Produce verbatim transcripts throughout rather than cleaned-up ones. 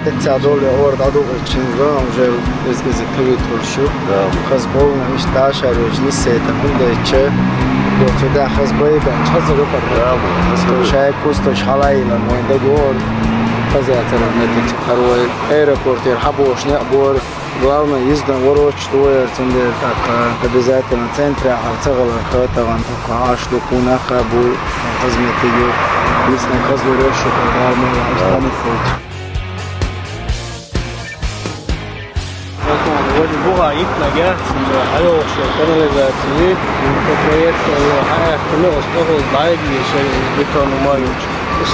Эццахь долу ора дӀадугӀучу хӀинца уже иза кавит хуьлуш ю. Да. Хаза болу иштта дашар йолчу нисса хӀума дайча, цу тӀехь хаза байбанча хаза юкъара. Да, хаза. Шайн кусташ хьалаайина, вайн дагора хаза яцара метта. ХӀара вай аэропортера хьабохуш некъ бора. Главное, йиздан ворочу дояр, цундела тӀаккха обязательно центрехь ца гӀалар хатагӀан, тӀаккха Ӏаш ду, кхунах а буй, хаза метта ю, виснаг хаза лур ю шу, главное, Ӏаш танисайча. Важа буха итнага, цундела хьайогӀуш канализаци, по проекту хьаяьккхина, оцу тӀехула дӀайгийша бетон ма ю.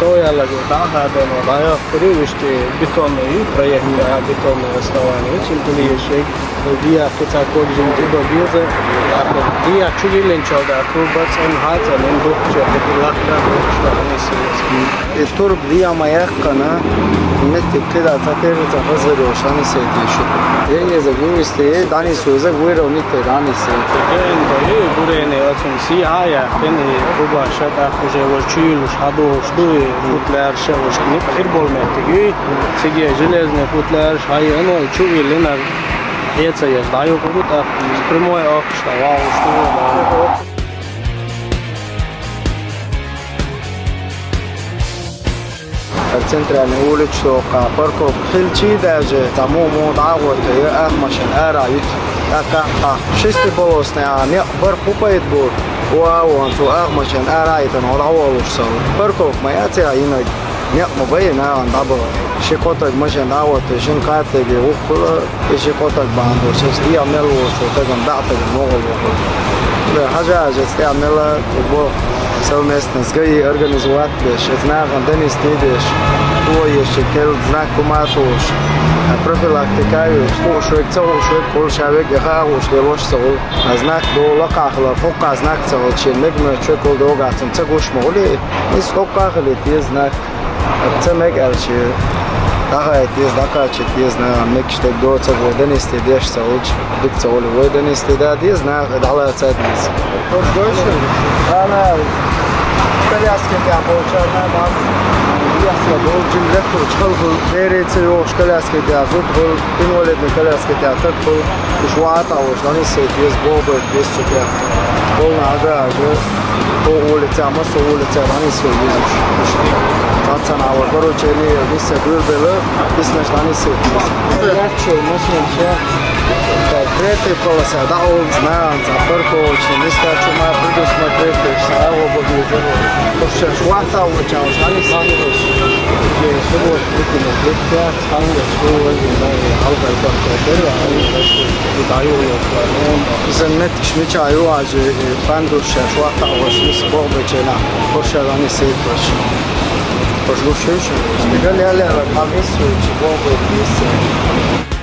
Со яьлларг дӀа а хадийна, дӀайоккхур ю, иштта бетонный ю проект, а, бетонный основание, цуьнан тӀе ешийга, диа кхин цхьа кожаный тӀе до беза, тӀаккха диа чу виллинчул тӀаьхьа турба цӀена хьа а цӀанйина, духкучу хӀетте лахка духкуш дан хьуна исс. И турба диа ма яьккхина, меттиг кхидӀа цхьатерра цхьа хаза йолуш дӀанисийта шу. Е иза вуьйсте, е дӀанисо, иза вуьйр ву митте дӀанисийта. Генда, е гурене оцунна сий хьа а яьккхина, и турба ша тӀаккха уже важа чу юьллуш хьадогӀуш ду, и футляраш а важа, ницкъ хир болу меттиг ю, цига железный футляраш хьайина, и чу виллина, хье ца еш, дӀаюкъур ду тӀаккха, прямой охкуш, тӀаккха вагӀуш ду, да. ХӀара центральный улича тӀехь парковка хилчий даже, цхьа муха-муха дӀа а гӀоттий, ах машен ара а йита. ТӀаккха, тӀаккха шестиполосный а некъ бара хӀун пайда бу? Вон, вон, цу ах машен ара а йитина, хьо дӀаволуш ца ву. Парковка ма яц а йинарг, некъ ма бай нахана дӀабала. Ши-кхо таг машен дӀа а гӀоттий, шина кхаттаге вуххула. И ши-кхо таг бахьана долуш, аса дегӀ мел волчу тагана дӀа а тагана могӀал вахана. Хьажа-хьажа, аса дегӀ мел а бо совместно с ГАИ организовать деш, аса нахана денис деш, хӀун еш, кел знак хӀума а тухуш, профилактика а йолуш, хууш верг, ца хууш верг, хула ша верг, и хаа хууш лелош ца хула. Знак долу лакхахь хилар, хӀокху знак ца хула, шен мегамоьтту чекул догахь цунна ца гуш ма хуьлий, иза хӀокхахь а хилийта деза знак. Ца мега аьлча, дӀахайта деза, дӀакхачийта деза, нагахь мегаш дерг доцург вай денис деш ца волчу, дика ца волу вай денис да деза, наха дӀалаца деза. Коляски тӀехь болчарна, мам, яхса болу, жим леттачу халху, бере ца йогӀуш коляски тӀехь зуда хуьлу, инвалидный коляски тӀехь таг хуьлу, уьш ван а тӀе волуш, дӀанисса деза, боху бай деза цу тӀехь. Полна хьажа-хьажа, хӀокху улицехь, массо улицехь дӀанисса везаш. Цхьацца нахана баручерний нисса дуьйрбелла, дисинарш дӀанисса веза. Яц шо машина ша. Третий полоса дӀаолуш, нагахь цхьа парковочный места чу ма предусмотреть деш, цхьа агӀо бан безар вай. Уьш шаьш вахта а волча уьш дӀанисса везаш. Суббота, выкинуть, летят, цхьаьнгга шу вай, вай, хьалхара парковка дара, хьалхара парковка дара. Иза меттигаш мичахь ю, хьажа, пандус шаьш вахта а волуш, нисса боху беченахь, хӀорш дӀанисса везаш. ХӀорш гуш ю шу? Стигал ял яла, хьан нисса везаш, боху бечу нисса.